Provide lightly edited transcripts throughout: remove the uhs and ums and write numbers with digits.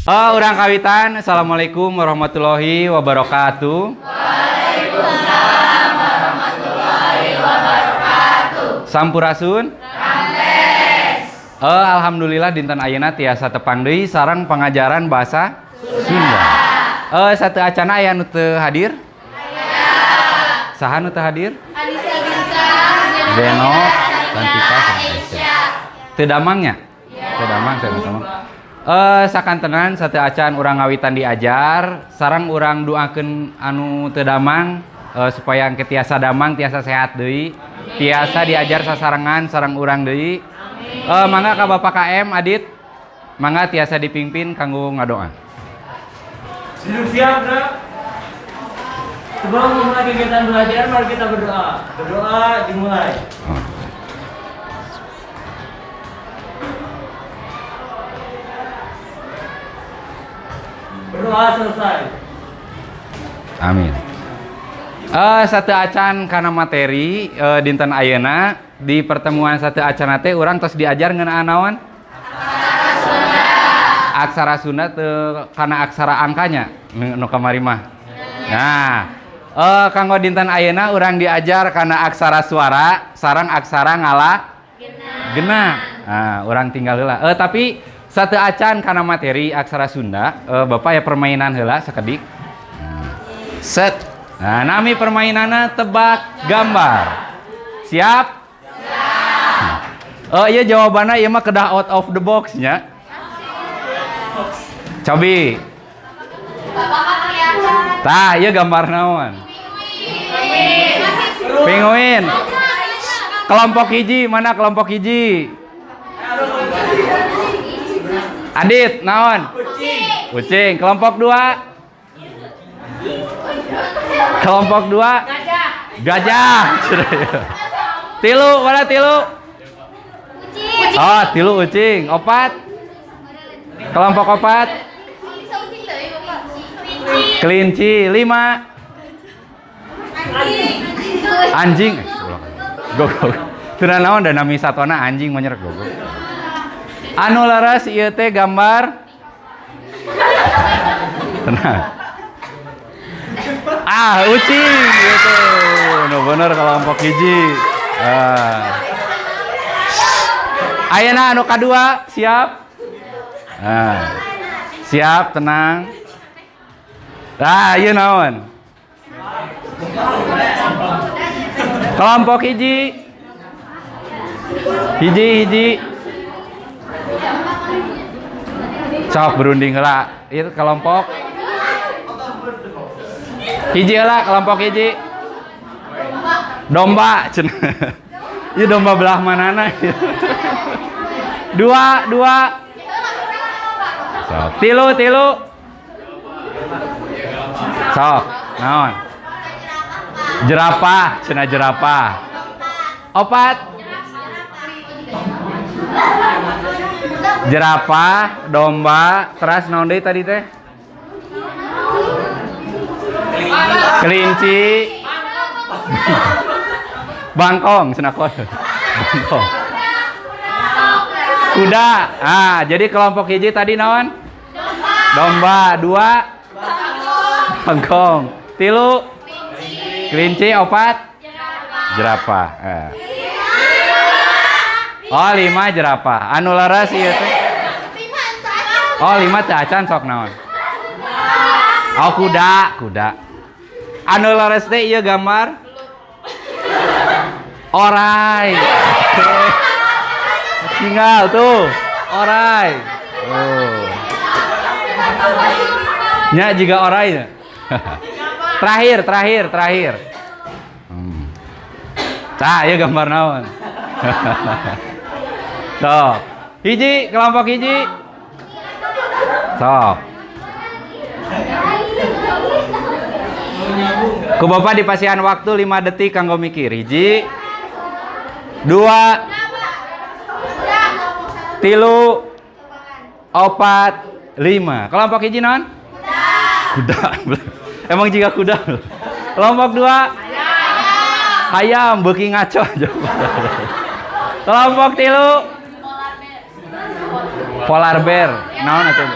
Oh, urang kawitan. Assalamualaikum warahmatullahi wabarakatuh. Waalaikumsalam warahmatullahi wabarakatuh. Sampurasun. Rampes. Alhamdulillah dinten ayeuna tiasa tepang deui sareng pengajaran bahasa Sunda. Sateuacana aya nu teu hadir? Aya. Saha nu teu hadir? Anissa Bintang, Zeno, Cantika, sama Aisyah. Teu damangnya? Teu damang, saya damang. Sakantenan sateuacan urang ngawitan diajar, sareng urang doakeun anu teu damang supaya engke tiasa damang, tiasa sehat deui, tiasa diajar sasarengan sareng urang deui. Mangga ka Bapak KM Adit, mangga tiasa dipimpin kanggo ngadoa. Duduk siap, Bro. Sebelum memulai kegiatan belajar, mari kita berdoa. Berdoa dimulai. Oh. Berdoa selesai. Amin. Sateuacan kana materi dinten ayeuna di pertemuan sateuacan teh urang tos diajar ngeunaan naon? Aksara Sunda teu kana aksara angkanya nu kamari mah. Nah, kanggo dinten ayeuna urang diajar kana aksara suara sareng aksara ngala gena. Nah, urang tinggal heula. Tapi sateuacan kana materi aksara Sunda, Bapak ya permainan heula sakedik. Set. Nah, nami permainanna tebak gambar. Siap? Siap. Oh iya, jawabannya ieu mah kedah out of the box nya. Cobi. Tah, ieu gambar naon? Penguin. Kelompok hiji, mana kelompok hiji? Adit, naon? Kucing. Kelompok dua? Kelompok dua? Gajah. Tilu, mana tilu? Oh, tilu ucing. Opat? Kelompok opat? Kelinci. Lima? Anjing. Gogok. Teu naon da nami satwana anjing mah nyerek gogok. Anu leres ieu teh gambar. Tenang. Ah, ucing gitu. Nu bener kelompok hiji. Ah. Ayeuna anu kadua, siap? Ah. Siap, tenang. Nah, ieu naon? Kelompok hiji. Hiji, hiji. Sok berunding heula. Ieu kelompok hiji heula, kelompok hiji. Domba cenah. Ieu domba belah manana? Dua, dua. Sok. Tilu, tilu. Sok, naon? Jerapah, cenah jerapah. Opat. Jerapah, domba, teras naon deui tadi teh? Kelinci. Bangkong, cenah kos. Bangkong. Kuda. Ah, jadi kelompok hiji tadi naon? Domba. Dua. Bangkong. Tilu. Kelinci. Opat. Jerapah. Oh, lima jerapah. Anu leres ieu teh. Oh, lima teh acan sok naon? Oh, kuda, kuda. Anu leres teh ieu gambar orai. Tinggal tuh, orai. Oh. Nya juga orai nya. Terakhir, terakhir, terakhir. Tah, ieu gambar naon? Sok. Hiji, kelompok hiji. Sok. Ku Bapak dipasihan waktu 5 detik kanggo mikir. Hiji, dua, tilu, opat, lima. Kelompok hiji naon? Kuda. Emang jika kuda. Kelompok dua? Ayam, beuki ngaco. Kelompok tilu? Polar bear. Naon atuh?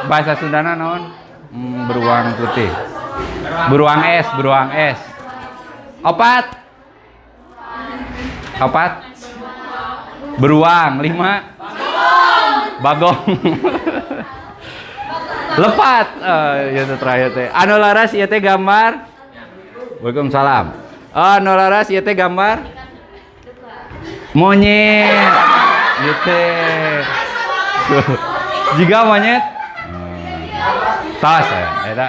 Bahasa Sundana naon? Beruang putih. Beruang es, beruang es. Opat. Opat. Beruang. 5. Bagong. Lepat. Eh, itu terakhir teh. Anu laras ieu teh gambar. Waalaikumsalam. Anu laras ieu teh gambar monyet. Ieu teh. Jiga monyet. Tos ya, eta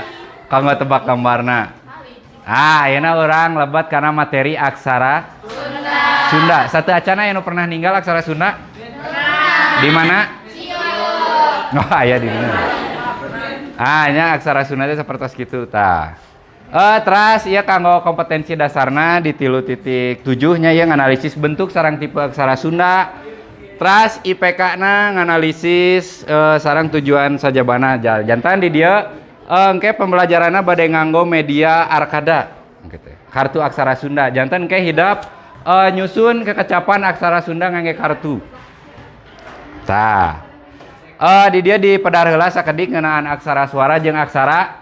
kanggo tebak gambarna. Ah, ayeuna urang lebet kana materi aksara Sunda. Sunda. Sateuacana anu pernah ninggal aksara Sunda? Di mana? Oh, aya di mana? Ah, nya aksara Sunda teh sapertos kitu tah. Teras ieu kanggo kompetensi dasarna di 3.7 nya, ieu nganalisis bentuk sareng tipe aksara Sunda. Teras IPK na nganalisis sareng tujuan sajabana. Janten di dieu engke pembelajaranna bade nganggo media Arkada gitu. Kartu aksara Sunda. Janten engke hidep nyusun kekecapan aksara Sunda ngangge kartu. Tah. Di dieu di pedar heula sakedik ngeunaan aksara suara jeung aksara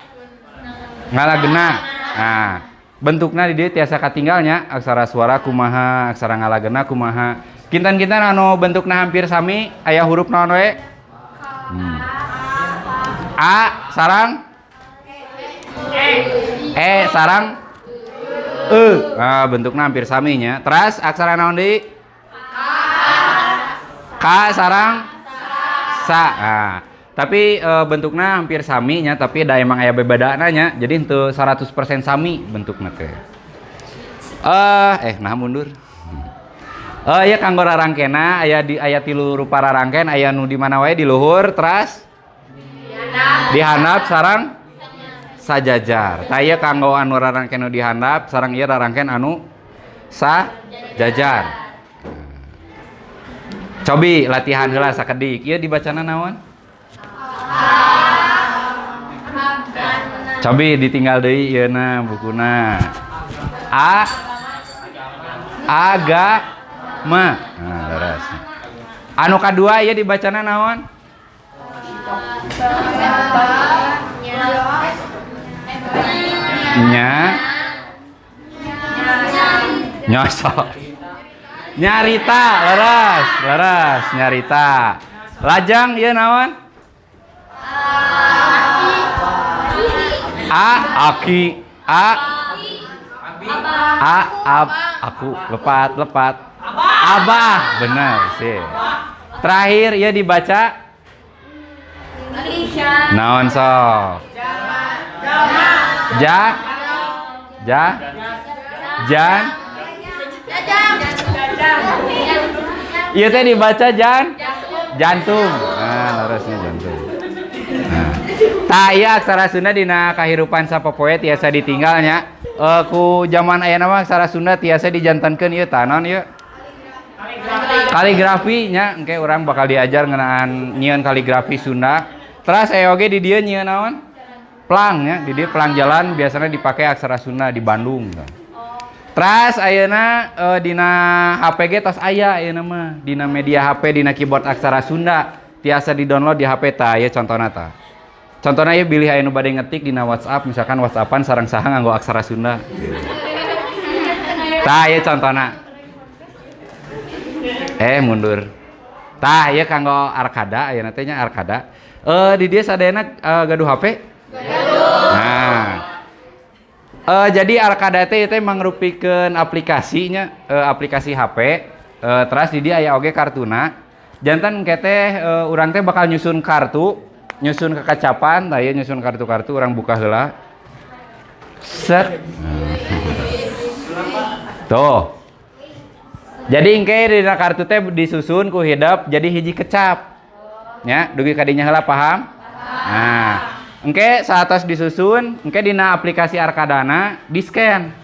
ngalagena. Nah, bentukna di dieu tiasa katinggalnya aksara suara kumaha, aksara ngalagena kumaha. Kinten-kinten anu bentukna hampir sami aya huruf naon we? A sareng E sareng E. Nah, bentukna hampir sami nya. Teras aksara naon deui? K sareng Sa. Nah, tapi bentukna hampir sami nya, tapi da emang aya bebedana nya. Jadi henteu 100% sami bentukna teh. Nah mundur. Ya kanggo rarangkena aya di aya tilu rupa rarangken, aya nu di mana wae, di luhur, teras di handap sareng sajajar. Tah, ieu kanggo anu rarangken nu di handap sareng ieu rarangken anu sajajar. Cobi latihan heula sakedik. Ieu dibacana naon? Cobi ditinggal deui ieuna bukuna. A agama. Nah, leres. Anu kadua ieu dibacana naon? Nya nyosok. Nyarita, leres, leres, nyarita. Lajang ieu naon? A aki A A ab aku lepat lepat abah, benar sih. Terakhir ieu dibaca naon sok? Ja ja jan. Ieu teh dibaca jan jantung. Nah, leresnya jantung. Nah, tah ieu aksara Sunda dina kahirupan sapopoe tiasa ditinggalnya. Ku zaman ayeuna mah aksara Sunda tiasa dijantankeun ieu tah naon ieu? Kaligrafi nya, engke urang bakal diajar ngeunaan nyieun kaligrafi Sunda. Teras aya oge di dieu nyieun naon? Plang nya, di dieu plang jalan biasanya dipakai aksara Sunda di Bandung. Teras ayeuna dina HP ge tos aya ayeuna mah, dina media HP, dina keyboard aksara Sunda tiasa di-download di HP. Tah ieu contona tah. Contohna ieu bilih aya nu bade ngetik dina WhatsApp, misalkan WhatsAppan sareng saha nganggo aksara Sunda. Tah ieu contona. Mundur. Tah ieu kanggo Arkada ayeuna teh nya Arkada. Di dieu sadayana gaduh HP? Gaduh. Nah. Jadi Arkada teh ieu teh mangrupikeun aplikasinya, aplikasi HP. Teras di dieu aya oge kartuna. Janten engke teh urang teh bakal nyusun kartu, nyusun kekacapan, tah ieu nyusun kartu-kartu urang buka heula. Set. Tuh. Jadi engke dina kartu teh disusun ku hidep jadi hiji kecap. Nya, dugi ka dinya heula paham? Nah, engke saatos disusun, engke dina aplikasi Arkadana di-scan.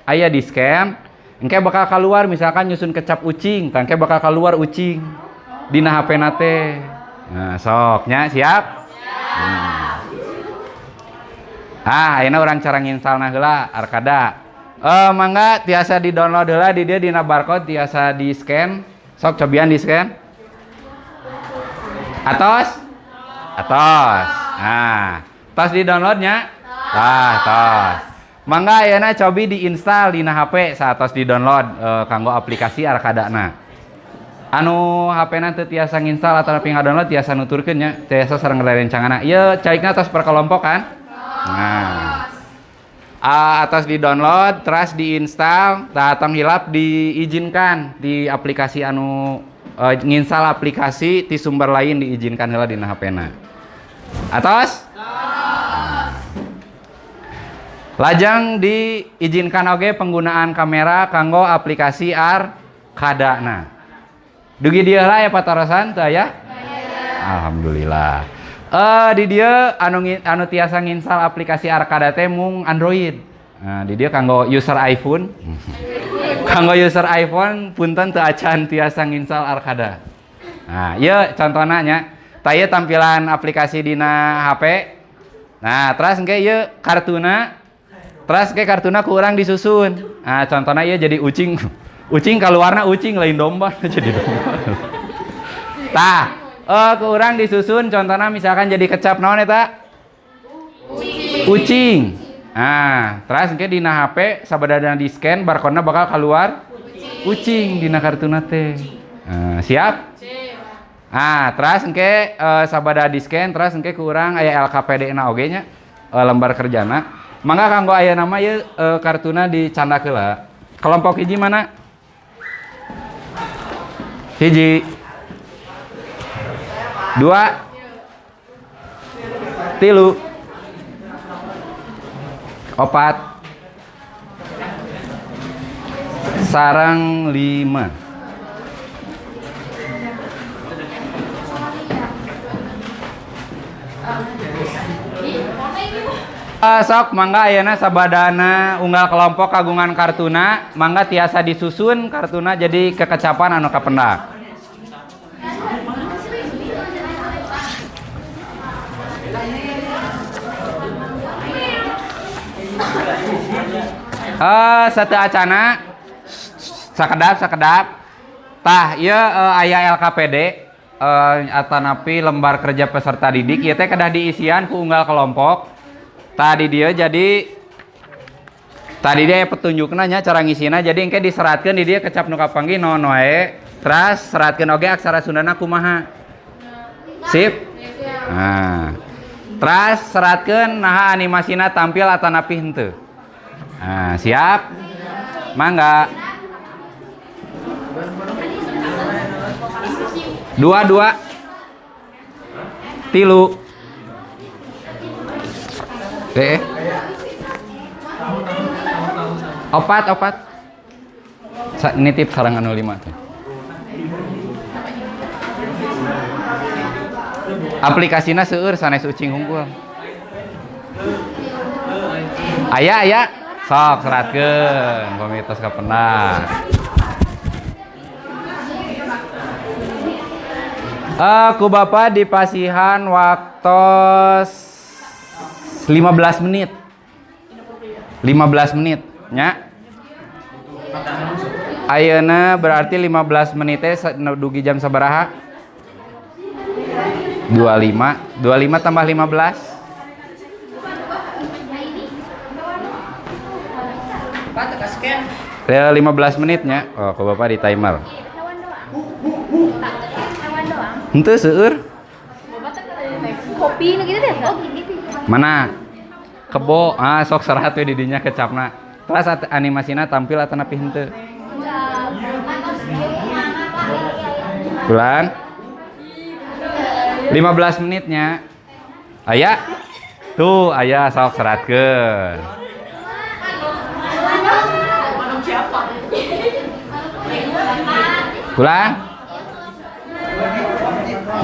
Aya di-scan, engke bakal keluar misalkan nyusun kecap ucing, tah engke bakal keluar ucing dina HP na teh. Nah, sok nya siap? Siap. Ah, ayeuna urang cara nginstalna heula Arkada. Mangga tiasa di-download heula di dieu dina barcode tiasa di-scan. Sok cobian di-scan. Atos? Atos. Nah, tos di downloadnya? Tah, tos. Mangga ayeuna cobi diinstal dina HP saatos di download kanggo aplikasi Arkadana. Anu HP-na teu tiasa nginstal atau ngadownload tiasa nuturkeun nya, tiasa sareng rerencanganna. Ieu caikna tos per kelompok kan? Nah. Atos di download, terus diinstal, tah tong hilap diizinkan di aplikasi anu nginstal aplikasi ti sumber lain diizinkan heula dina HP-na. Atos? Lajeng diizinkan oge penggunaan kamera kanggo aplikasi Arkadana. Dugi dieu lah ya patarosan teu aya? Alhamdulillah. Di dieu anu tiasa nginstal aplikasi Arkada teh mung Android. Nah, di dieu kanggo user iPhone. Kanggo user iPhone punten teu acan tiasa nginstal Arkada. Nah, ieu contohna nya. Tah ieu tampilan aplikasi dina HP. Nah, terus engke ieu kartuna. Terus engke kartuna ku urang disusun. Nah, contohna ieu jadi ucing. Ucing kaluarna ucing lain domba jadi domba. Tah, ku urang disusun contohna misalkan jadi kecap naon eta? Ucing. Ucing. Nah, terus engke dina HP sabadana di-scan barcode-na bakal keluar ucing, ucing dina kartuna teh. Nah, siap? Siap. Nah, terus engke sabada di-scan terus engke ku urang aya LKPD na oge nya, lembar kerjana. Mangga kanggo aya nama ieu kartuna dicandak heula. Kelompok hiji mana? Hiji. Dua. Tilu. Opat. Sareng 5. Sok mangga ayeuna sabadana unggal kelompok kagungan kartuna, mangga tiasa disusun kartuna jadi kekecapan anu kapendak. Satu acana sakedap. Tah ieu aya LKPD atanapi lembar kerja peserta didik ieu teh kedah diisian ku unggal kelompok. Tadi dia jadi tadi dia petunjukna nya cara ngisina jadi engke diseratkeun di dia kecap nu kapanggih naon wae terus seratkeun oge aksara Sundana kumaha. Sip? Nah. Terus seratkeun naha animasina tampil atanapi henteu. Nah, siap? Mangga. 2 2 3. 4 4. Nitip sareng anu 5 tuh. Aplikasina seueur sanes ucing hungkul. Aya aya sok seratkeun pami tos kapendak. Ku Bapak dipasihan waktos 15 menit. 15 menit nya. Ayeuna berarti 15 menit teh dugi jam sabaraha? 25. 25 tambah 15. Ya, 15 menitnya. Oh, ku Bapak di timer. Henteu seueur. Kopi nu kitu teh. Mana? Kebo, sok serat we di dinya kecapna. Terus animasina tampil atanapi henteu? Bulan 15 menitnya. Aya? Tuh, aya sok seratkeun. Pulang?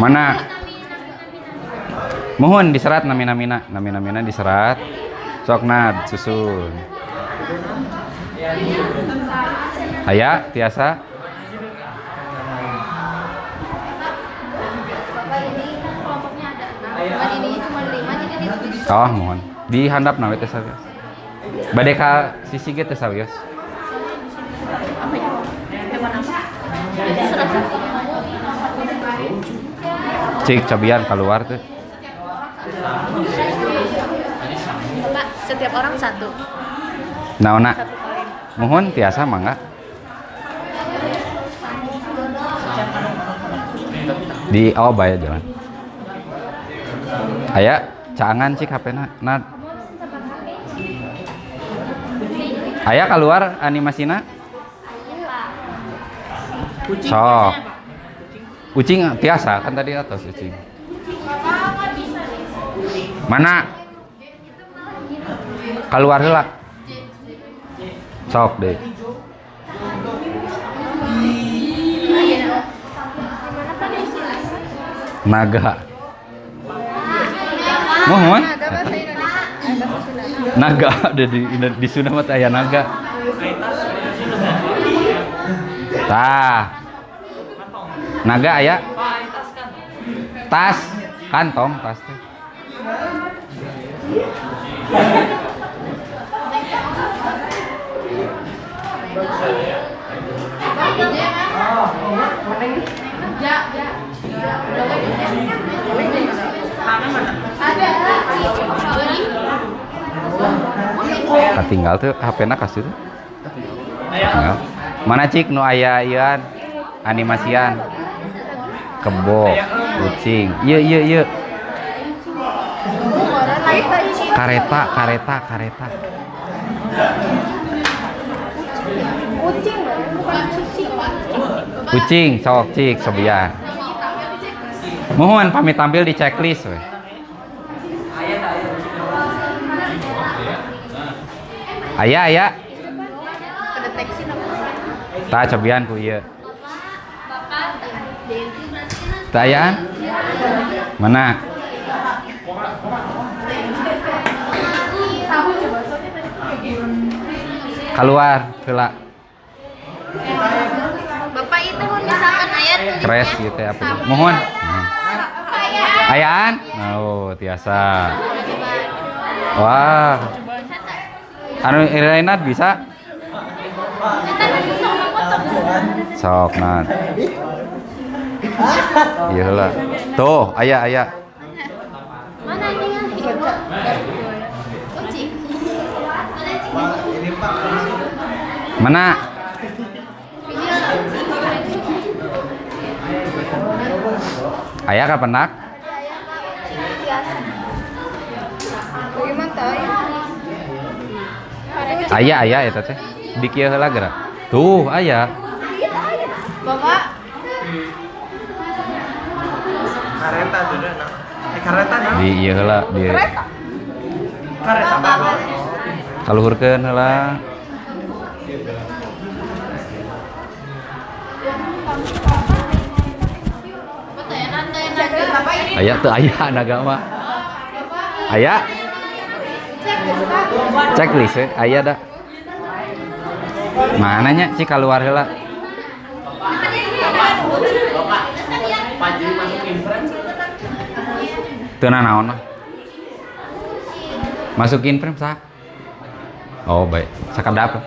Mana? Mohon diserat nami-namina, nami-namina diserat. Sok nad susun. Aya tiasa? Oh, mohon. Di handap nawe teh sawios. Bade ka sisi ge teh sawios. Cik cobian keluar tuh. Bapak, setiap orang satu. Naonna? Satu koin. Muhun tiasa mangga. Di oh bae jalan. Aya caangan cik HP-na. Nad. Aya keluar animasina? Kucing. Sok. Ucing tiasa kan tadi atas ucing. Mana? Keluar heula. Sok deh. Naga. Muhun. Naga ada di Sunda mah teh aya naga. Tah. Naga aya? Tas, kantong tas teh. Katinggal tuh HP-na kasih tuh. Tinggal. Mana cik nu aya ieuan animasian? Kebo, kucing. Ieu ieu ieu. Kareta, kareta, kareta. Kucing, bukan kucing. Kucing, sok cik sobian. Mohon pamit tampil di checklist we. Aya aya. Tah cobian ku ieu. Tah ayaan? Mana? Keluar heula. Bapak itu mun misalkan aya tulisnya. Crash gitu ya apa itu. Mohon. Ayaan? Oh, tiasa. Wah. Anu Irainat bisa? Sok nat. Iya heula. Tuh, aya aya. Mana nih yang kucing? Mana? Aya kapenak? Aya aya eta teh. Di kieu heula geura. Tuh, aya. Bapak, Kareta dulu nah. Kareta nah. Di ieu heula di Kareta Pak. Kaluhurkeun heula. Aya teu aya naga mah. Aya? Checklist we, aya da. Mana nya cik keluar heula. Teu nanaon lah. Masukin frame saha? Oh, baik. Sakedap.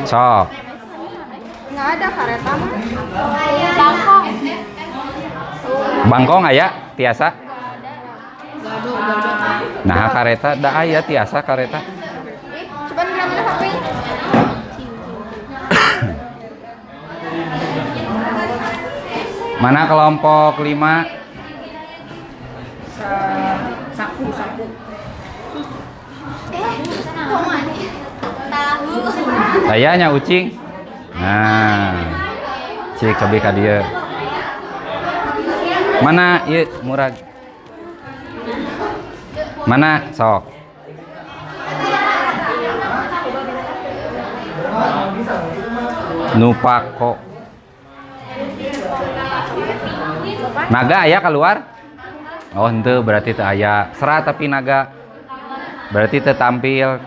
Sok. Nggak ada kareta mah. Bangkong. Bangkong aya tiasa? Nah, kareta da aya tiasa kareta. Ih, coba mana HP-nya? Mana kelompok 5? Saku, saku. Tahu. Ayahnya ucing. Nah. Cik cobi ka dieu. Mana ieu murag? Mana sok? Nupako. Naga aya keluar? Oh, henteu berarti teu aya. Sera tapi naga. Berarti teu tampil.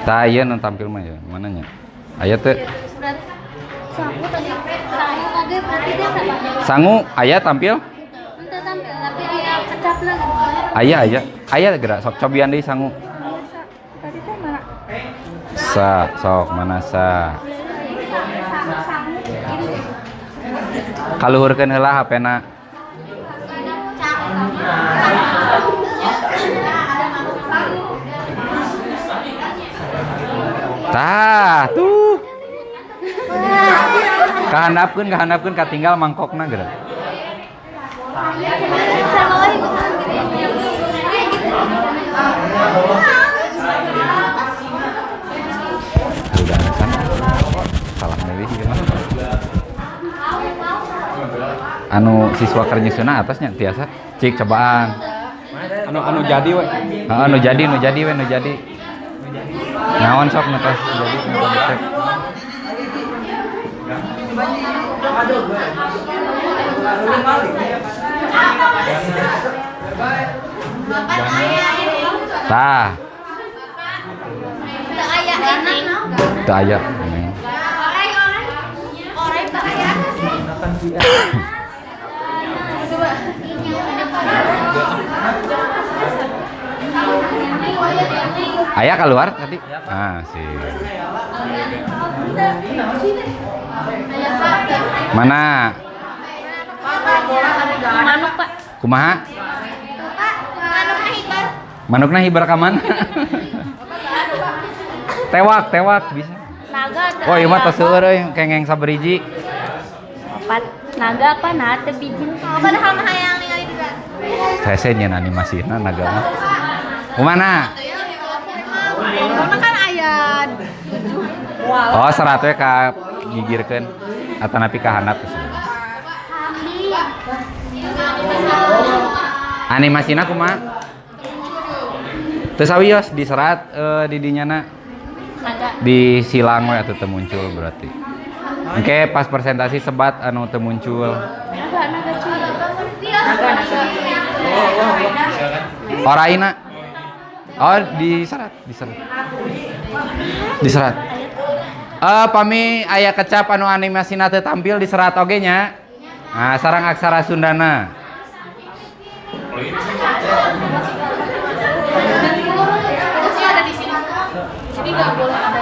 Tah ieu nu tampil mah ya, mana nya? Aya teu? Sangu tadi. Sangu oge berarti dia apa? Sangu aya tampil? Henteu tampil tapi aya kecapna gitu. Aya aya. Aya gerak sok cobian deui sangu. Tadi teh mana? Sa sok mana sa? Kaluhurkeun heula HP-na. Tah, tuh. Kahandapkeun katinggal mangkokna geura. Udah alasan. Salah milih gimana? Anu siswa keur nyusuna atasnya tiasa cik cobaan. Anu jadi we. Heeh, nu jadi we, nu jadi. Naon sok nu tos jadi nu cek. Tah. Teu aya. Aya keluar tadi? Ah, sih. Mana? Manuk, Pak. Kumaha? Manukna hibar ka mana? Tewak bisa. Naga. Oh, ieu mah tos seueur euy, kengeng saberiji. Opat naga apa nah teu bijil. Padahal mah hayang ningali juga. Saya nyeun animasina naga mah. Kumana? Karena kan aya 7. Oh, serat we ka gigirkeun atanapi ka handap. Animasina kumaha? Teu sawios diserat di dinyana. Di silang we atuh teu muncul berarti. Engke pas presentasi sebat anu teu muncul. Oraina. Oh, diserat. Diserat. Pami aya kecap anu animasina teu tampil diserat oge nya. Nah, sareng aksara Sundana. Jadi nggak boleh ada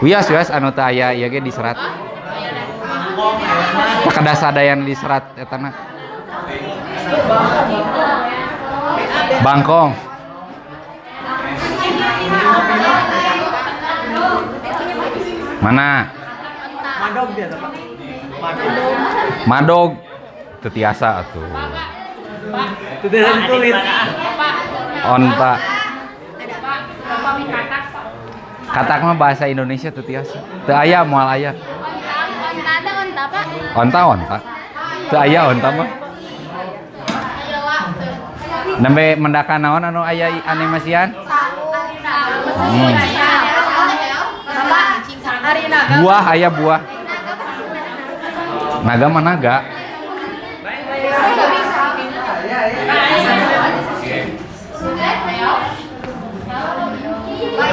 yang wias anu teu aya ieu ge diserat. Pakedah sadayan diserat eta na. Bangkong. Mana? Madog dia Pak. Madog teu tiasa atuh. Teu tiasa ditulis. Onta. Katak mah bahasa Indonesia teu tiasa. Teu aya moal aya. Onta ada onta, Pak. Onta. Teu aya onta mah. Nembe mendakan naon anu aya animasian? Buah aya buah. Naga mah naga.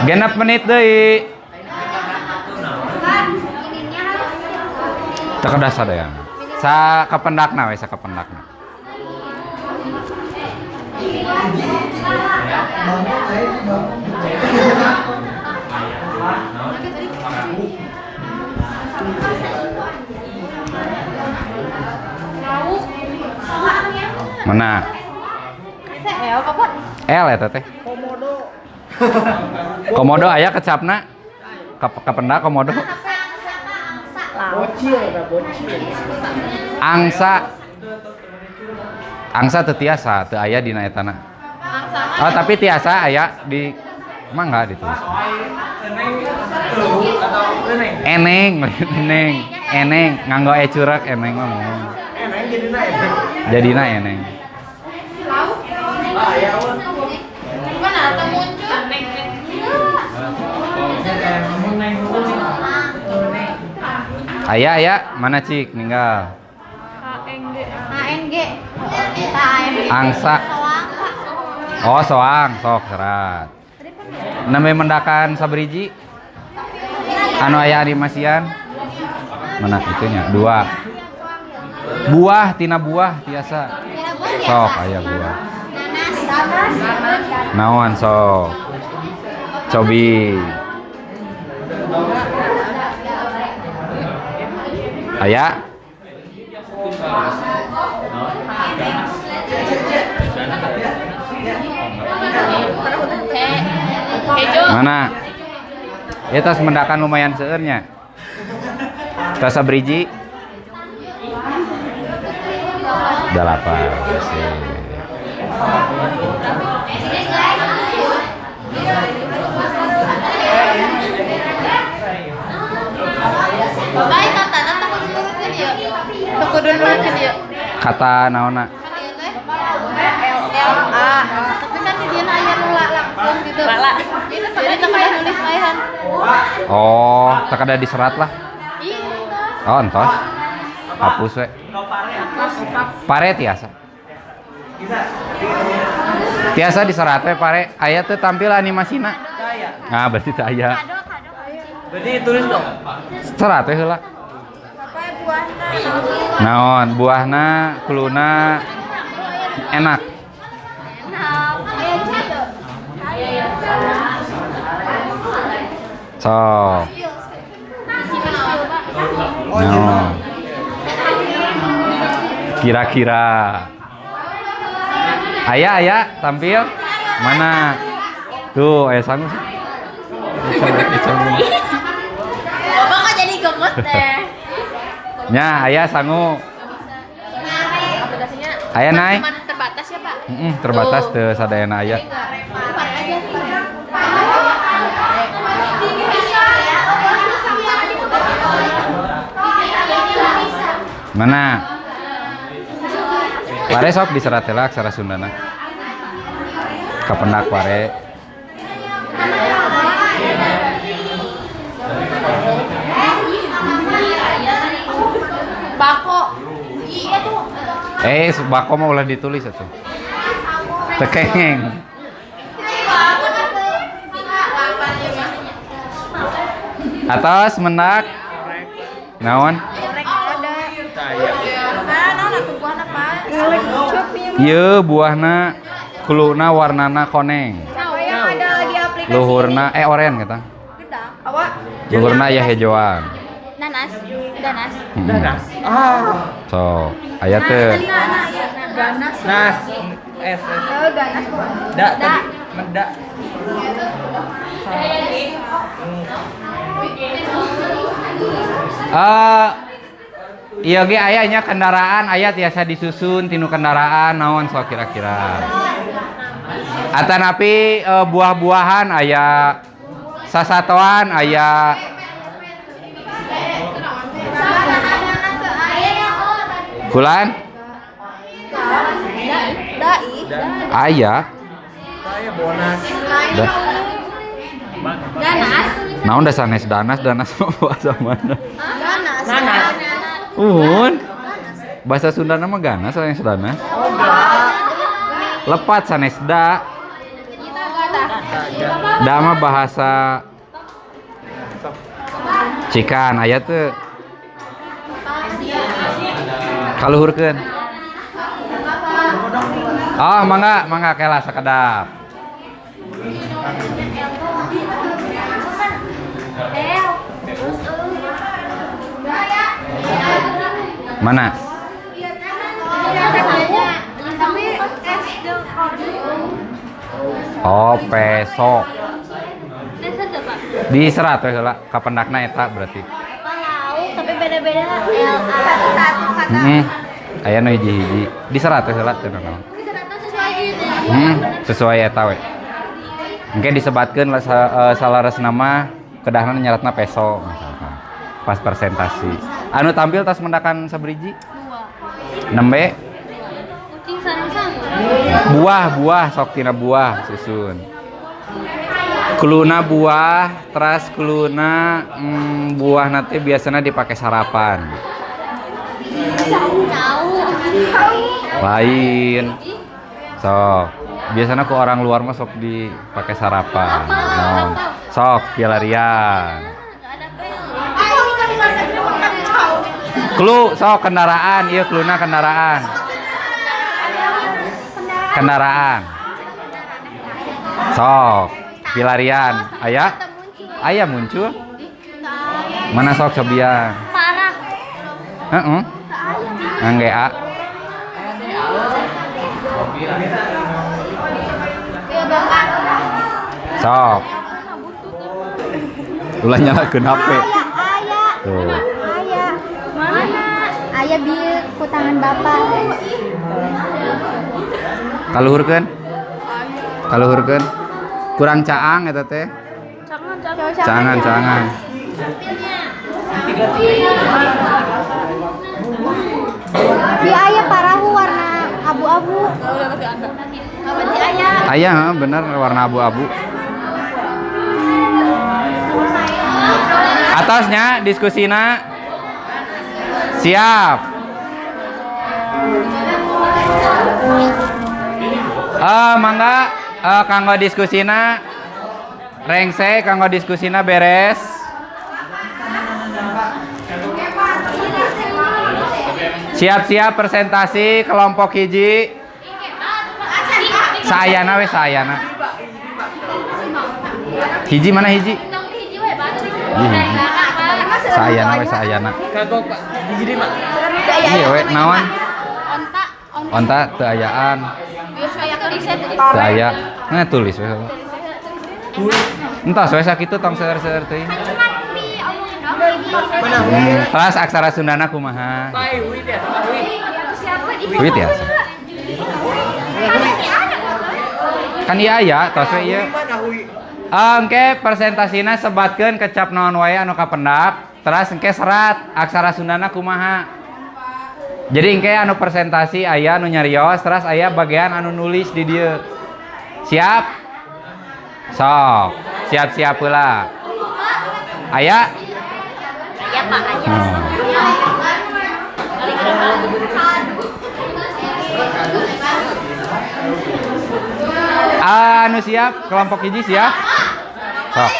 Genep menit deui. Teu kedah sadayana. Sakapendakna we sakapendakna. Mana? L eta teh. Komodo aya kecapna? Kapenda komodo. Bocil eta bocil. Angsa. Angsa teu tiasa, teu aya dina etana. Oh, tapi tiasa aya di mangga ditulis. Eneng, eneng, eneng, nganggo e curek eneng mah moal. Eneng jadina eneng. Jadina eneng. Mana teu muncul? Aya aya, mana cik ninggal? ANG. Angsa. Oh, soang, sok serat. Namanya mendakan sabriji. Anu aya animasian. Mana itunya? Dua. Buah, tina buah tiasa. Sok aya buah. Naon sok. Cobi. Aya? Mana? Ya tas mendakan lumayan seueurnya. Tas sabriji? 8. Baik kata nanti aku nurutin ya. Aku nurutin ya. Kata naona? L L A. Tapi kan di dia aya nu langsung gitu. Jadi tak ada nulis maehan. Oh, tak ada diserat lah. Iya. Oh, entos. Hapus we. Pare tiasa. Tiasa diserat we pare. Aya teu tampil animasina. Nah, berarti teu aya. Berarti tulis dong. Serat we heula. Naon buahna, kuluna enak. Sok. Naon. Kira-kira. Aya aya tampil mana? Tuh, aya sangu sih. Bapak kok jadi gemes deh. Nya, aya sangu. Aya naik. Cuman terbatas ya, Pak? Terbatas teu sadayana aya. Mana? Pare sok diserat heula aksara Sundana. Kapendak pare. Bako. Iya tuh. Bako mah ulah ditulis atuh. Teu kengeng. Atos mendak. Naon? Ieu buahna kuluna warnana koneng. Luhurna oren kata. Luhurna aya hejoan. Nanas, danas. Danas. Ah. So, aya teu. Ganas. Nas. S. Ganas. Da tadi mendak. Iya ge aya nya kendaraan aya tiasa disusun tinu kendaraan naon sok kira-kira. Atanapi buah-buahan aya sasatoan aya kulan? Aya. Danas. Naon da sanes danas danas mah bahasa mana? Danas. Nanas. Uhun. Bahasa Sunda nama ganas sanes danas. Lepat sanes da. Da mah bahasa Cikan aya teu. Kaluhurkeun. Oh, mangga, mangga kela sakedap. Mana? Oh, peso. Diserat we heula kapendakna eta berarti. Tapi beda-beda L A satu-satu kata. Aya nu hiji-hiji. Diserat we heula teu naon. Sesuai eta we. Engke disebatkeun salaresna mah kedahna nyaratna peso misalkan. Pas presentasi. Anu tampil tas mendakan sabriji? Nembe. Kucing sareng-sareng. Buah, buah sok tina buah susun. Kuluna buah, teras kuluna buah nanti biasanya dipakai sarapan. Lain. Sok, biasanya ku orang luar mah sok dipakai sarapan. No. Sok, pilarian. Klu, sok kendaraan, iya kluna kendaraan. Kendaraan. Sok, pilarian. Aya? Aya muncul. Mana sok cobian? Parah. Heeh. Ngangge A. Sok. Ulah nyalakeun HP. Tuh. Aya. Mana? Aya bieu ku tangan bapak. Kaluhurkeun. Kaluhurkeun. Kurang caang eta teh. Caangan, caangan. Bi aya parahu warna abu-abu. Berarti aya. Aya, heeh, bener warna abu-abu. Atasnya diskusina siap. Mangga kanggo diskusina rengse kanggo diskusina beres. Siap-siap presentasi kelompok hiji. Saayana we saayana. Hiji mana hiji? Saayana we saayana. Kagok Pak. Hiji deui Pak. Iya we naon? Onta, Onta teu ayaan. Teu Teu aya. Nah tulis we. Entos we sakitu tong seueur-seueur teuing. Kelas aksara Sundana kumaha? Pak, hui teh, Pak hui. Hui tiasa. Kan ieu aya tos we ieu. Engke presentasina sebatkeun kecap naon wae anu kapendak, teras engke serat aksara Sundana kumaha. Jadi engke anu presentasi aya anu nyarios, teras aya bagian anu nulis di dieu. Siap? Sok, siap-siap heula. Aya? Aya Pak, aya. Anu siap, kelompok hiji siap? Sok.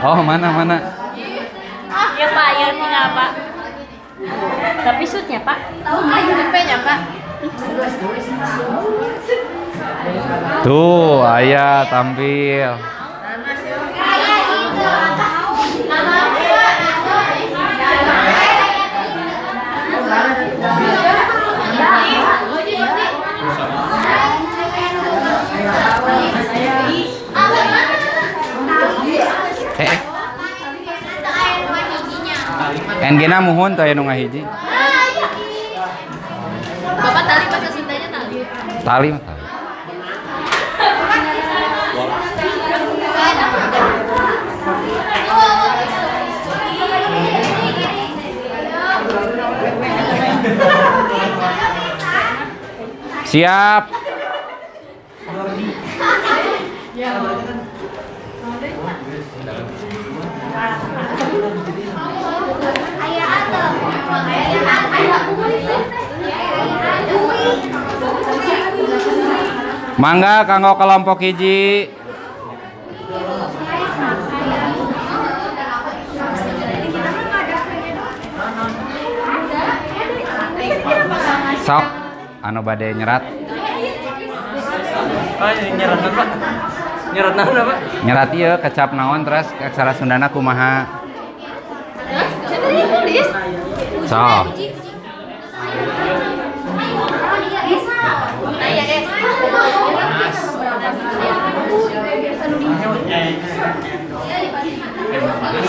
Oh, mana mana? Ya Pak, ya tinggal Pak. Tapi shootnya Pak. Ayo Pak. Tuh, aya tampil. NG-na muhun teu aya nu ngahiji. Bapak tali bahasa Sundanya tali. Tali mah tali. Siap. Mangga kanggo kelompok hiji. Sok anu bade nyerat. Pak, nyerat naon, Pak? Nyerat naon, Pak? Nyerat ieu kecap naon terus aksara Sundana kumaha? Sok.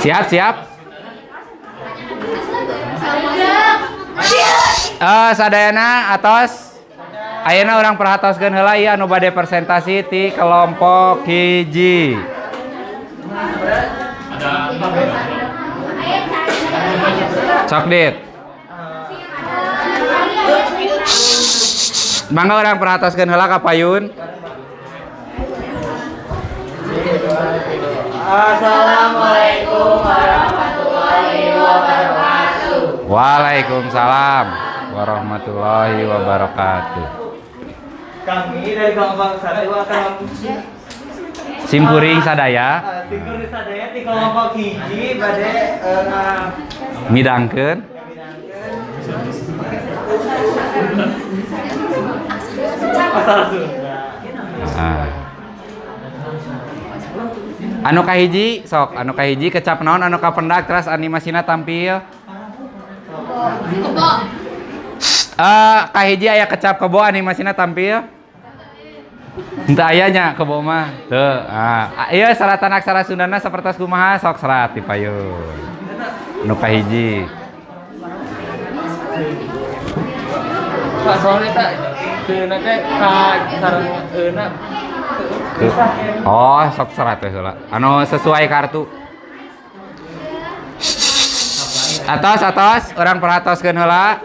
Siap, siap. Sadayana atos ayeuna urang perhatoskeun heula ieu anu bade presentasi ti kelompok hiji. Sok dit. Mangga urang perhatoskeun heula ka payun. Assalamualaikum warahmatullahi wabarakatuh. Waalaikumsalam warahmatullahi wabarakatuh. Kami dari kelompok 1 akan Simkuring sadaya Simkuring sadaya di kelompok hiji bade midangkeun aksara Sunda. Nah. Anu kahiji sok, anu kahiji kecap naon anu kapendak terus animasina tampil. Kebo. Kahiji aya kecap kebo animasina tampil. Henteu aya nya kebo mah. Teu. Ah, ieu seratan aksara Sundana sapertos kumaha sok serat di payun. Anu kahiji. Pak soalnya tak keuna teh ka sareng euna. Oh, sok serat we heula. Anu sesuai kartu. Atos, atos, urang perhatoskeun heula.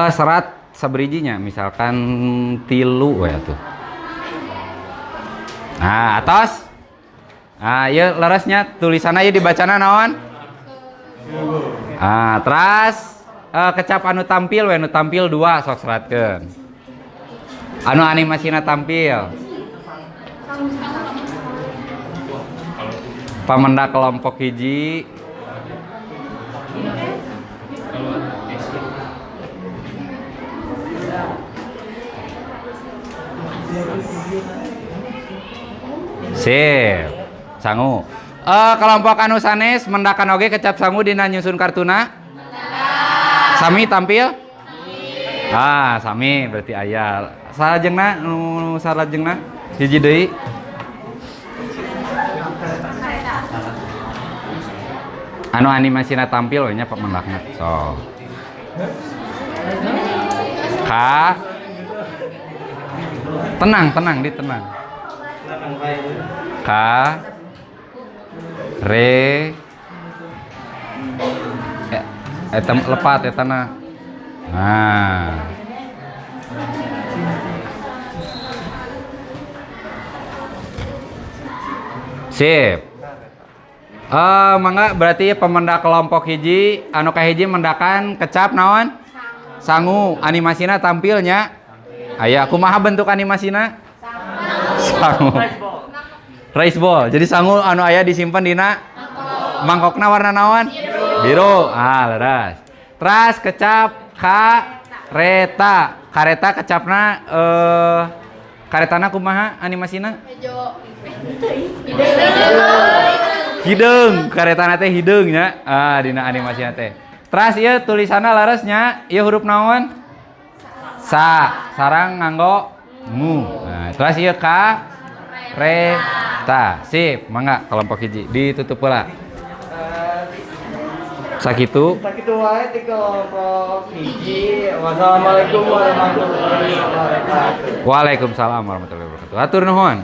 Serat saberijinya misalkan tilu we atuh. Nah, atos. Nah, ieu leresnya tulisanna ieu dibacana naon? Ah, teras kecap anu tampil we anu tampil dua sok seratkeun. Anu animasina tampil. Pamendak kelompok hiji. Sip. Sangu. Kelompok anu sanes mendakan oge kecap sangu dina nyusun kartuna? Sami tampil? Ah, sami berarti aya. Salajengna nu salajengna hiji deui. Anu animasina tampil we nya pamendakna. Sok. Ka. Tenang, tenang, di tenang. K re eta lepat eta na. Nah. Sip. Mangga berarti pemendak kelompok hiji anu kahiji mendakan kecap naon? Sangu. Animasina tampilnya. Aya kumaha bentuk animasina? Sangu. Rice ball. Jadi sangu anu aya disimpan dina mangkokna warna naon? Biru. Ah, leres. Teras kecap kareta. Kareta kecapna karetana kumaha animasina? Hejo. Hideung, karetana teh hideung nya. Ah, dina animasina teh. Teras ieu tulisanna leres nya, ieu huruf naon? Sa, sarang nganggo ngu. Nah, teras ieu ka re ta. Sip, mangga kelompok hiji ditutup heula. Sakitu. Sakitu wae ti kelompok hiji. Wassalamualaikum warahmatullahi wabarakatuh. Waalaikumsalam warahmatullahi wabarakatuh. Hatur nuhun.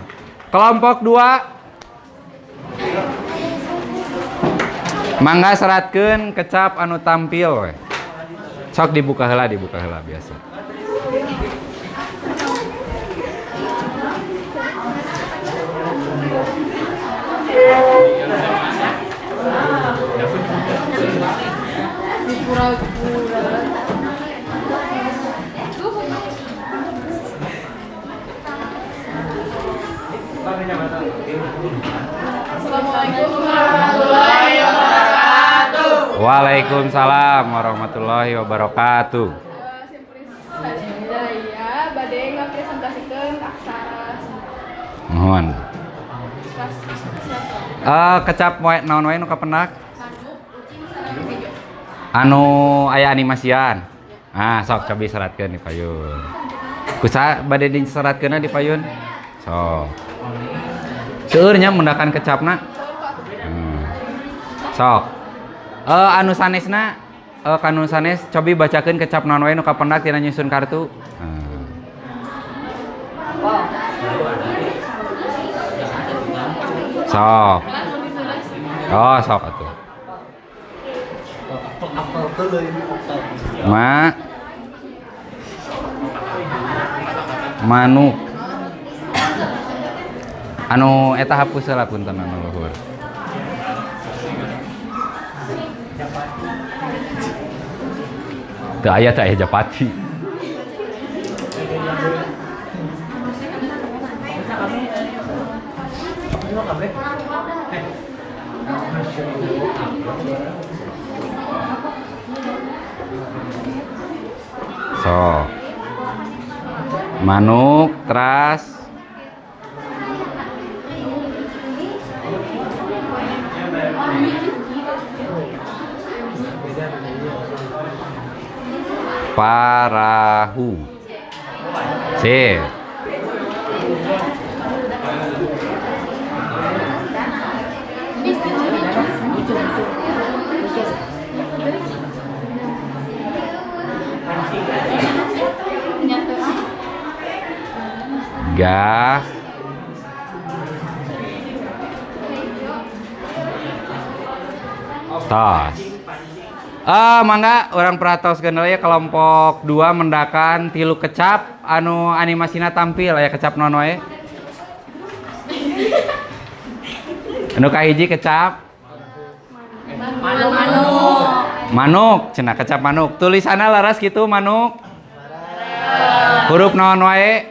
Kelompok 2. Mangga seratkeun kecap anu tampil we. Sok dibuka heula biasa. Assalamualaikum warahmatullahi wabarakatuh. Waalaikumsalam warahmatullahi wabarakatuh. Simplis sadaya bade ngapresentasikan aksara. Mohon. Kecap wae naon wae nu kapendak? Anu aya animasian. Ah, sok cobi seratkeun di payun. Kusaha bade diseratkeunna di payun? Sok. Seueur nya mendakan kecapna. Sok. Anu sanesna kanu sanes cobi bacakeun kecap naon wae nu kapendak tina nyusun kartu. Sok. Oh, sok atuh. Ma manuk. Anu eta hapus heula punten anu luhur. Teu aya, teu aya japati. So. Manuk teras parahu. Sip. Ga tos. Ah, mangga urang perhatoskeun heula ya kelompok 2 mendakan 3 kecap anu animasina tampil aya kecap naon wae? Anu kahiji kecap Manuk. Manuk, cenah kecap manuk. Tulisanna leres kitu manuk? Huruf naon wae?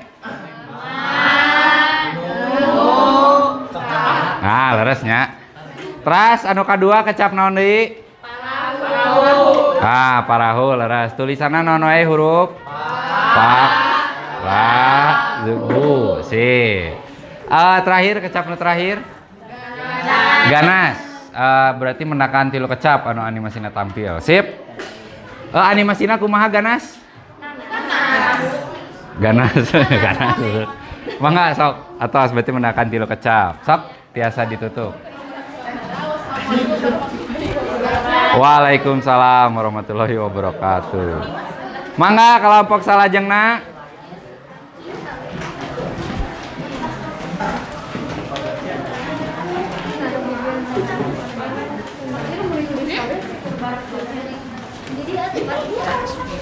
Nah, leres nya. Teras anu kadua kecap naon deui? Parahu. Ah, parahu leres. Tulisanna naon wae huruf? Pa. La, bu, si. Terakhir kecap nu terakhir? Ganas. Berarti mendakan 3 kecap anu animasina tampil. Sip. Animasina kumaha ganas? Ganas. Ganas. Mangga sok atos berarti mendakan 3 kecap. Sok tiasa ditutup. Waalaikumsalam warahmatullahi wabarakatuh. Mangga kelompok salajengna.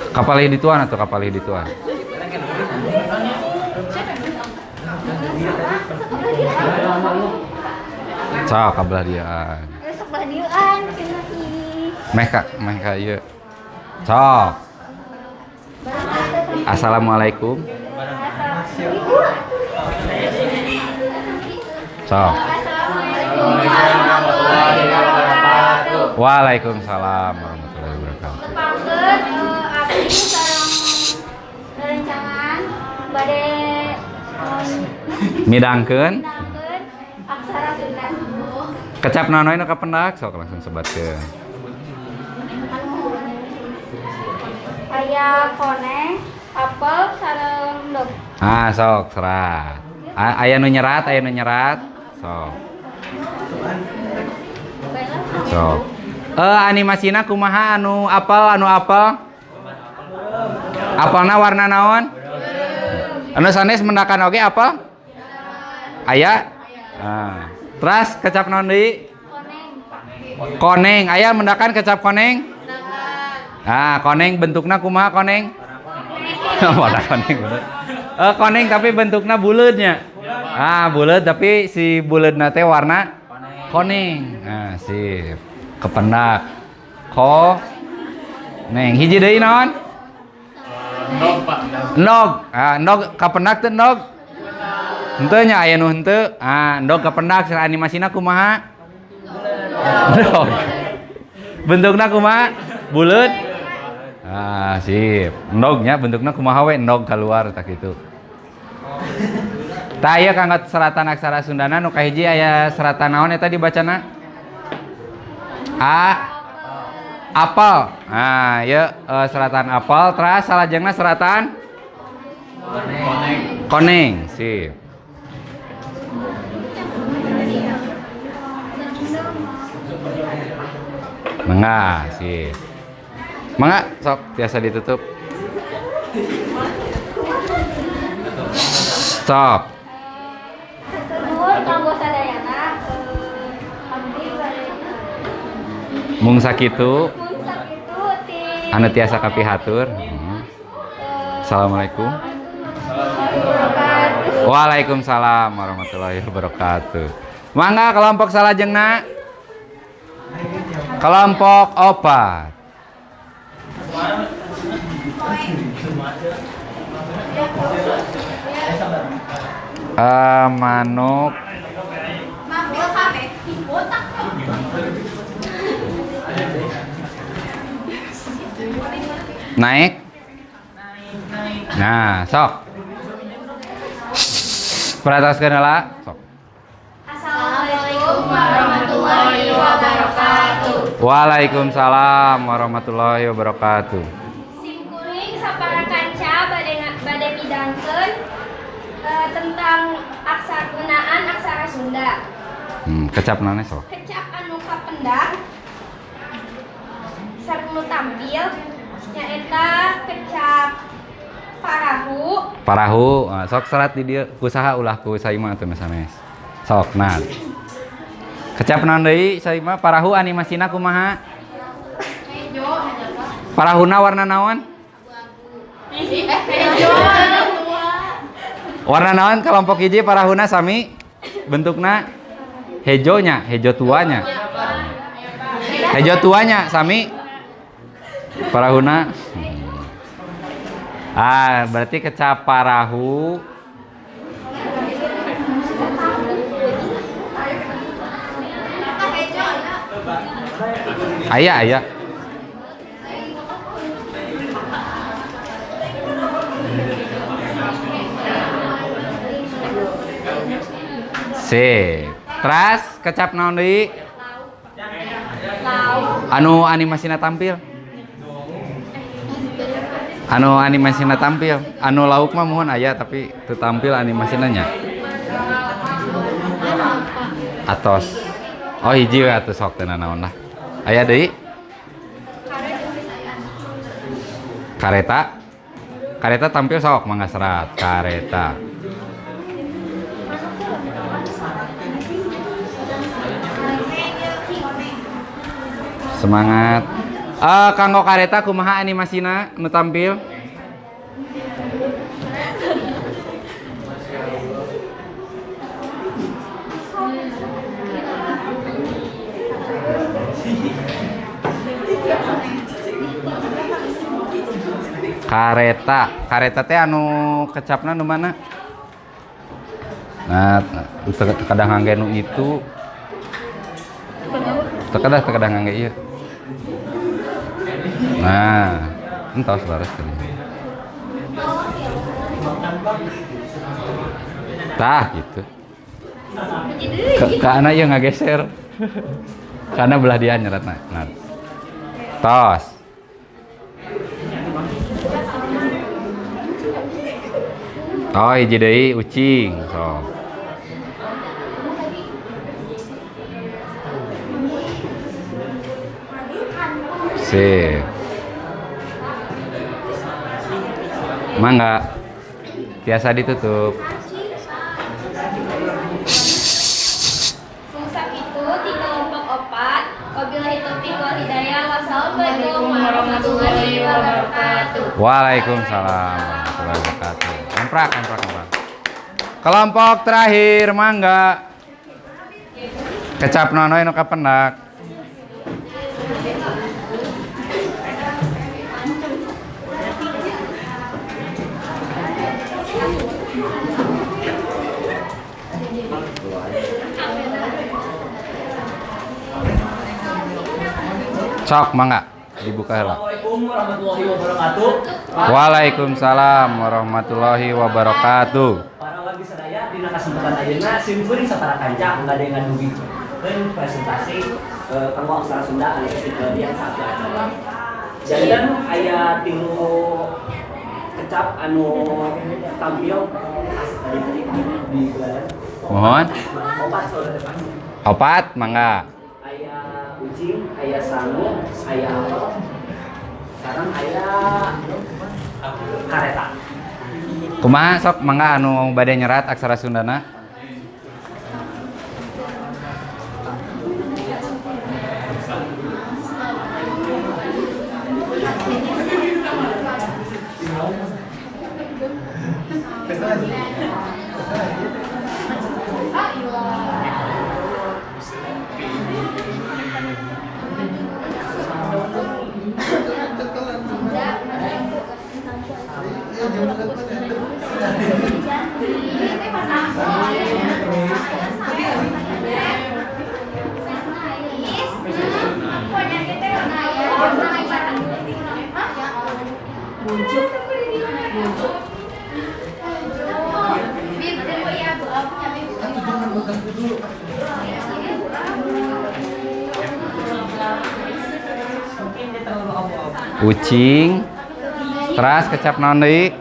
Kapalih dituan atau kapalih dituan? Sok kabelah dian. Sok belah dian cenah ih. Meh ka ieu. Sok. Assalamualaikum. Sok. Assalamualaikum warahmatullahi wabarakatuh. Waalaikumsalam warahmatullahi wabarakatuh. Pangkeun abdi sareng rerencangan bade midangkeun midangkeun aksara Sunda. Kecap naon wae nu kapendak sok langsung sebatkeun. Aya koneng, apel sareng endog. Ah, sok serat. Aya nu nyerat, aya nu nyerat. Sok. Sok. Animasina kumaha anu apel, anu apel? Apelna warna naon? Anu sanes mendakan oge apel? Aya? Ah. Teras kecap naon deui? Koneng. Koneng. Aya mendakan kecap koneng? Ah, koneng bentukna kumaha koneng? Warna koneng bener. Koneng tapi bentukna buleudnya. Ah, buleud tapi si buleudna teh warna koneng. Ah, sip. Kependak. Koneng. Hiji deui naon? Endog, Pak. Endog. Ah, endog kapendak teu endog? Henteu nya aya nu henteu. Ah, endog kapendak cenah animasina kumaha? Endog. Bentukna kumaha? Buleud. Ah, sip. Endognya bentukna kumaha we endog keluar tak kitu. Tah ieu kanggo seratan aksara Sundana nu kahiji aya seratan naon eta dibacana? A apel. Nah, ieu seratan apel teras salajengna seratan koneng. Koneng, sip. Mangga, sip. Mangga, sok biasa ditutup. Stop. Nuhun kanggo sadayana abdi bade Mung sakitu mung sakitu ti anu tiasa kapihatur. Assalamualaikum. Waalaikumsalam warahmatullahi wabarakatuh. Mangga kelompok salajengna. Kelompok 4. Manuk naik. Nah, sok. Perhatoskeun heula, sok. Assalamualaikum warahmatullahi wabarakatuh. Waalaikumsalam warahmatullahi wabarakatuh. Simkuring sapara kanca bade midangkeun tentang aksara gunaan aksara Sunda. Kecap nane sok. Kecap anu kapendak sareng nu tampil nyaeta kecap parahu. Parahu, sok serat di dieu kusaha ulah ku Saima atuh sanes. Sok nah. Kecap naon deui Saima parahu animasina kumaha? Parahuna warna naon? Warna naon kelompok hiji parahuna sami bentukna hejonya, hejo tuanya. Hejo tuanya sami parahuna. Ah, berarti kecap parahu. Aya, aya. Sip. Teras kecap naon deui? Anu animasina tampil. Anu animasina tampil. Anu lauk mah mohon aya tapi teu tampil animasina nya. Atos. Oh hiji we atuh sok teu nanaon lah. Aya deui? Kareta. Kareta tampil sok mangga serat. Kareta. Semangat. Kanggo kareta kumaha animasina nu tampil? Kareta, kareta teh anu kecapna nu mana? Nah, teu kadang ngangge nu itu. Teu kadang ngangge ieu. Nah, entos laras tadi. Tah gitu. Ke anak ieu ngageser. Karena belah dia nyeratna. Nah. Tos. Oh, hiji deui ucing, sok. Sip. Mangga. Tiasa ditutup. Sakitu ti kelompok 4. Wabillahi taufiq wal hidayah. Wassalamualaikum warahmatullahi wabarakatuh. Waalaikumsalam warahmatullahi wabarakatuh. Emprak, emprak, emprak. Kelompok terakhir mangga. Kecap nono nu kapendak. Sok mangga dibuka heula. Assalamualaikum warahmatullahi wabarakatuh. Waalaikumsalam warahmatullahi wabarakatuh. Para wargi sadaya dina kesempatan ayeuna simkuring sapara kanca bade ngadugikeun presentasi kanggo aksara Sunda anu dian saat acara. Janten aya tilu kecap anu tampil tadi di gelaran. Mohon. Opat saudara depan. Opat mangga. Aya ucing, aya sangu, aya apel. Sekarang aya kareta. Kumaha sok mangga anu bade nyerat aksara Sundana? Ucing. Teras kecap naon deui?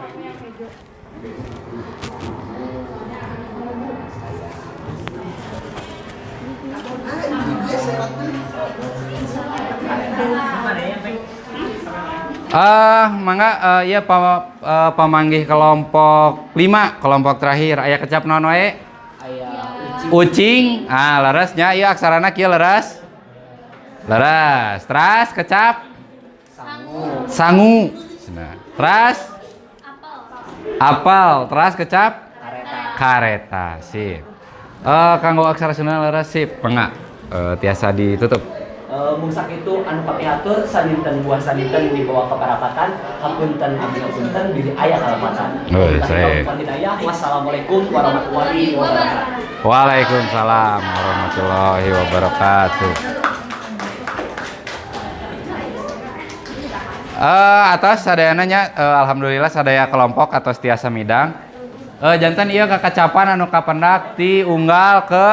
Mangga ieu pamanggih kelompok 5, kelompok terakhir aya kecap naon wae? Aya ucing. Ah, leresnya ieu aksarana kieu leres. Leres. Teras kecap sangu. Sangu. Nah, teras apel. Teras kecap kareta. Kareta, sip. Kanggo aksara Sunda leres sip, mangga. Tiasa ditutup. Mung sakitu anu kapihatur sadinten buah sadinten dibawa ke parapatan, hapunten abdi hapunten bilih aya kalepatan. Oh, Wassalamualaikum warahmatullahi wabarakatuh. Waalaikumsalam warahmatullahi wabarakatuh. Atas sadayana nya, alhamdulillah sadaya kelompok atos tiasa midang. Janten ieu kakacapan anu kapendak ti unggal ke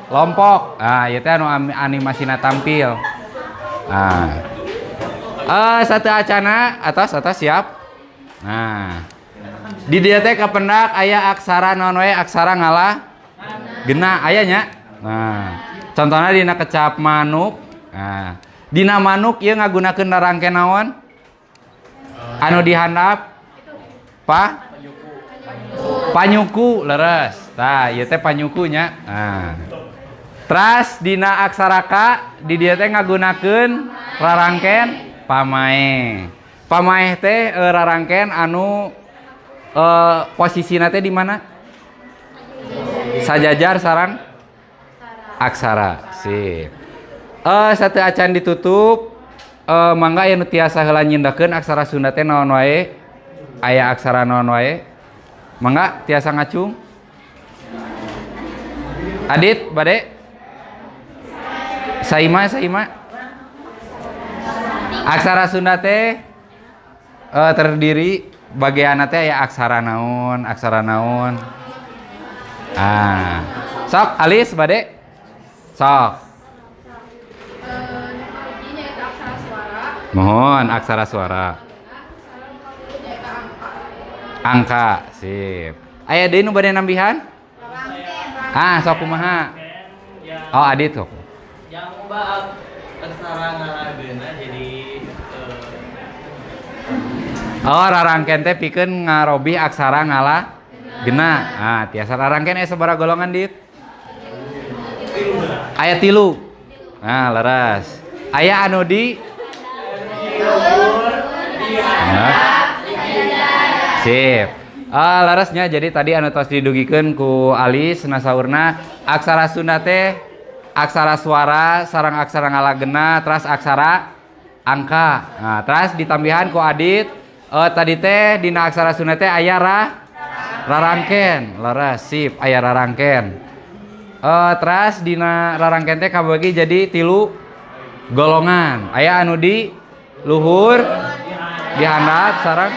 lompok. Ah, ieu teh anu animasina tampil. Nah. Satu acana atas atas siap. Nah. Di dieu teh kapendak aya aksara naon wae, aksara ngalah gena aya nya. Nah, contohna dina kecap manuk. Nah, dina manuk ieu ngagunakeun rarangken naon? Anu dihandap pa panyuku leres. Tah, ieu teh panyuku nya. Nah. Teras dina aksara K di dieu teh ngagunakeun rarangken pamaeh. Pamaeh teh rarangken anu posisina teh di mana? Sajajar sareng aksara. Sip. Satu acan ditutup, mangga aya nu tiasa heula nyindakeun aksara Sunda teh naon wae? Aya aksara naon wae? Mangga tiasa ngacung. Adit bade? Saima, Saima. Aksara Sunda teh terdiri bagianna teh aya aksara naon, aksara naon. Ah. Sok alis bade? Sok. Mohon aksara suara. Angka, sip. Aya deui nu bade nambihan? Ah, sok kumaha? Oh, Adit sok. Yang ubah aksara ngalageuna jadi oh, rarangken teh pikeun ngarobih aksara ngalah gena. Ah, tiasa rarangken aya sabaraha golongan, Dit? Aya 3. Nah, leres. Aya anu di nah. Sip. Leresnya jadi tadi anu tos didugikeun ku Alis nasaurna aksara Sunda teh aksara suara sareng aksara ngalagena teras aksara angka. Nah, teras ditambihan ku Adit tadi teh dina aksara Sunda teh aya rarangken. Leres, sip, aya rarangken. Teras dina rarangken teh kabagi jadi 3 golongan. Aya anu di luhur, di handap sareng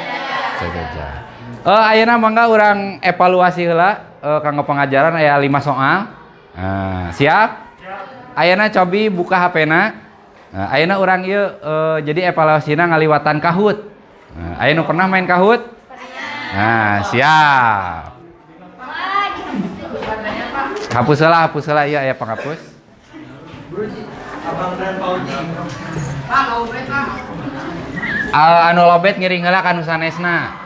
sajajar. Ayeuna mangga urang evaluasi heula kanggo pengajaran aya 5 soal. Siap? Ayeuna cobi buka HP-na. Ayeuna urang ieu jadi evaluasina ngaliwatan Kahoot. Aya nu pernah main Kahoot? Nah, siap. Hapus heula ieu aya penghapus. Anu lobet ngiring heula ka nu sanesna.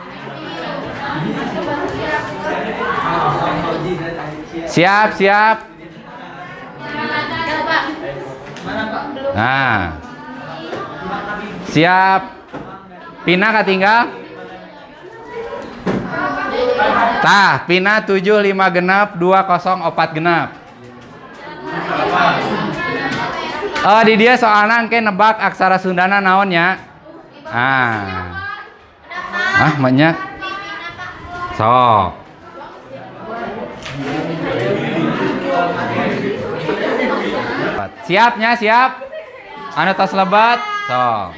Siap, siap. Nah. Siap. Pina katinggal? Tah, Pina 7 5 genap 2 0 4 genap. Oh, di dia soalna engke nebak aksara Sundana naon nya? Ah. Ah, maknya. Sok. Siapnya, siap. Anu tos lebat, sok.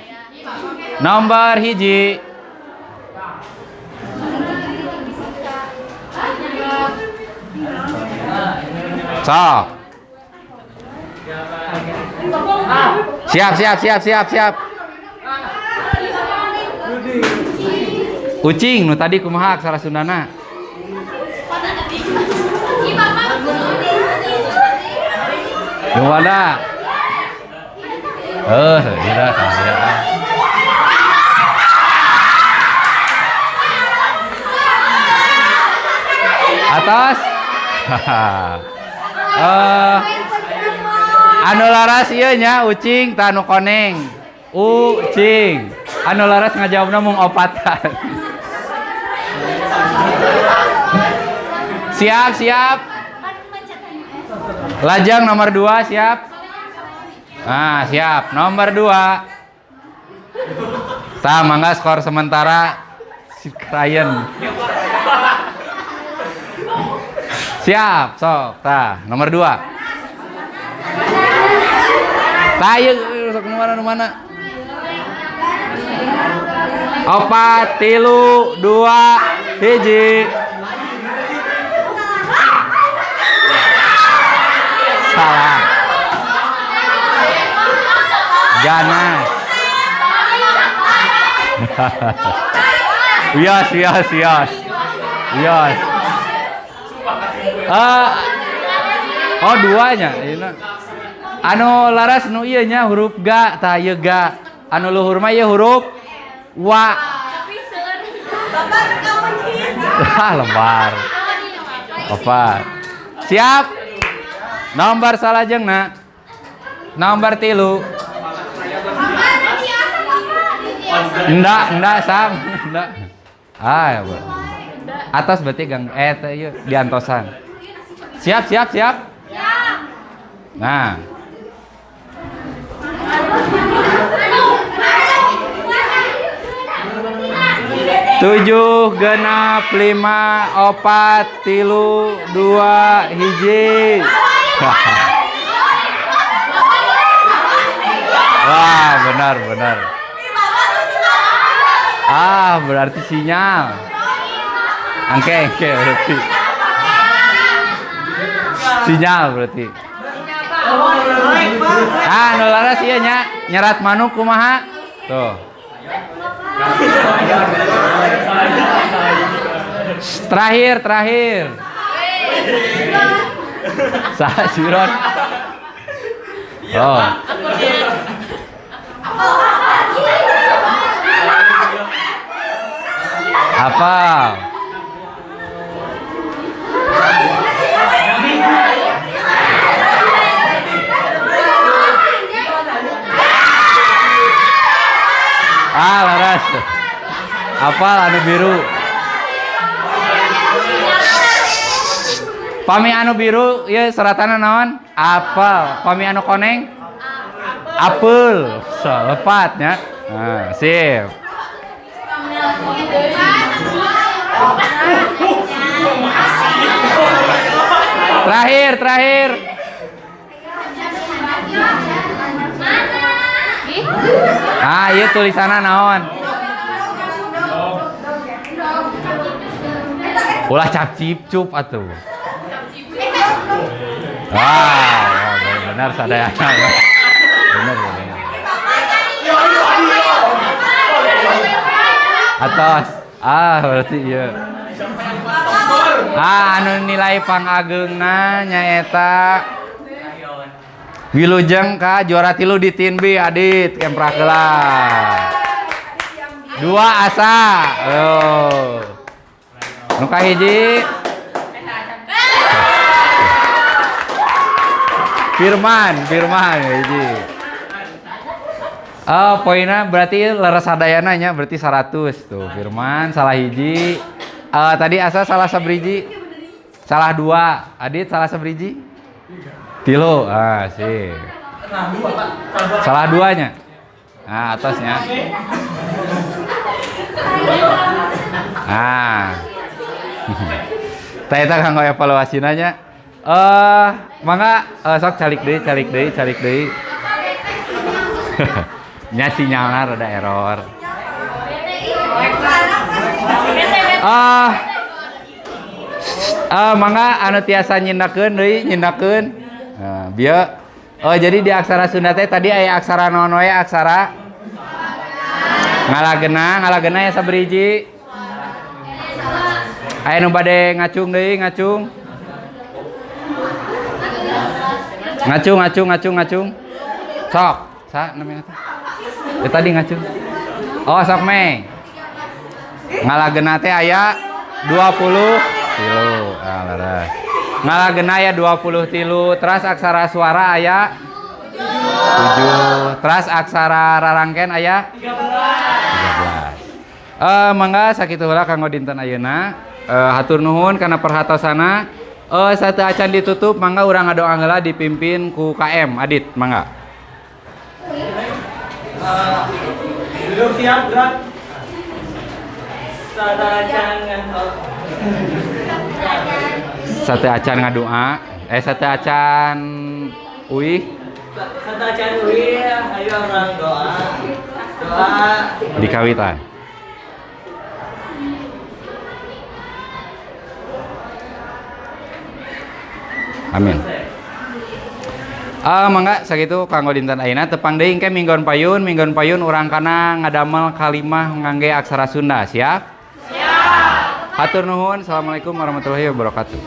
Nomor 1. Sok. Siap, siap, siap, siap, siap. Ucing nu tadi kumaha aksara Sundana? Nu mana? Tidak, tidak. Atas. Anu laras ieu nya ucing tah anu koneng. Ucing. Anu laras ngajawabna mung opatan. Siap, siap. Lajang nomor 2 siap. Nah, siap. Nomor 2. Tah mangga skor sementara si Ryan. Siap, sok. Tah, nomor 2. Tah ieu sok nu mana nu mana? 4, 3, 2, 1. Salah. Ganas. Wios, wios, wios. Wios. Oh, duanya. Anu laras nu ieu nya huruf ga, tah ieu ga. Anu luhur mah ieu huruf wa. Ah, lembar. Opat. Siap. Nomor salajengna. Nomor 3. Enggak, enggak sam, enggak. Ah, ya, Bu. Atas berarti gang teh ieu diantosan. Siap, siap, siap. Nah. 7, 6, 5, 4, 3, 2, 1. Wah, benar, benar. Ah, berarti sinyal. Angke, angke berarti. Sinyal berarti. Ah, nu laras ieu nya, nyerat manuk kumaha? Tuh. Terakhir, terakhir. Saha siron? Oh. Apa? Ah, laras. Apal anu biru. Pami anu biru ieu seratanna naon? Apel. Pami anu koneng? Apel. So, lepat nya. Nah, sip. Terakhir, terakhir. Ah, ieu tulisanna naon? Ulah cap cip cup atuh. Wah, benar sadayana. Benar, benar. Atos. Ah, berarti iya. Ah, anu nilai pangageungna nyaeta Wilujeng ka juara 3 di Tin B Adit kemprak heula. 2 asa. Oh. Nu kahiji Firman, Firman hiji. Oh, poinnya berarti leres sadayana nya berarti 100 tuh. Firman salah hiji. Tadi Asa salah sabriji. Salah 2. Adit salah sabriji. 3. Ah, sih. Salah 2-nya. Nah, atasnya. Nah. Tah eta kanggo evaluasina nya. Mangga sok calik deui, calik deui, calik deui. Nya sinyalna rada error. Mangga anu tiasa nyindakeun deui, nyindakeun. Nah, bieu. Oh, jadi di aksara Sunda teh tadi aya aksara naon wae? Aksara ngalagena, ngalagena ya sabriji. Aya nu bade ngacung deui, ngacung. Ngacung, ngacung, ngacung, ngacung. Sok, sa namanya teh? Ya, tadi ngacung. Oh, sok me. Ngalagena teh aya 23. Ah, leres. Ngalagena aya 23, teras aksara suara aya 7, teras aksara rarangken aya 13. Mangga sakitu heula kanggo dinten ayeuna. Hatur nuhun kana perhatosana. Sateuacan ditutup, mangga urang ngadoa heula dipimpin ku KM Adit, mangga. Duduk siap, gerak. Sateuacan oh. Sateuacan ngadoa, sateuacan uih. Sateuacan uih, ayo urang doa. Doa. Dikawitan. Amin. Ah, mangga sakitu kanggo dinten ayeuna, tepang deui engke minggon payun urang kana ngadamel kalimah ngangge aksara Sunda, siap? Siap. Hatur nuhun. Assalamualaikum warahmatullahi wabarakatuh.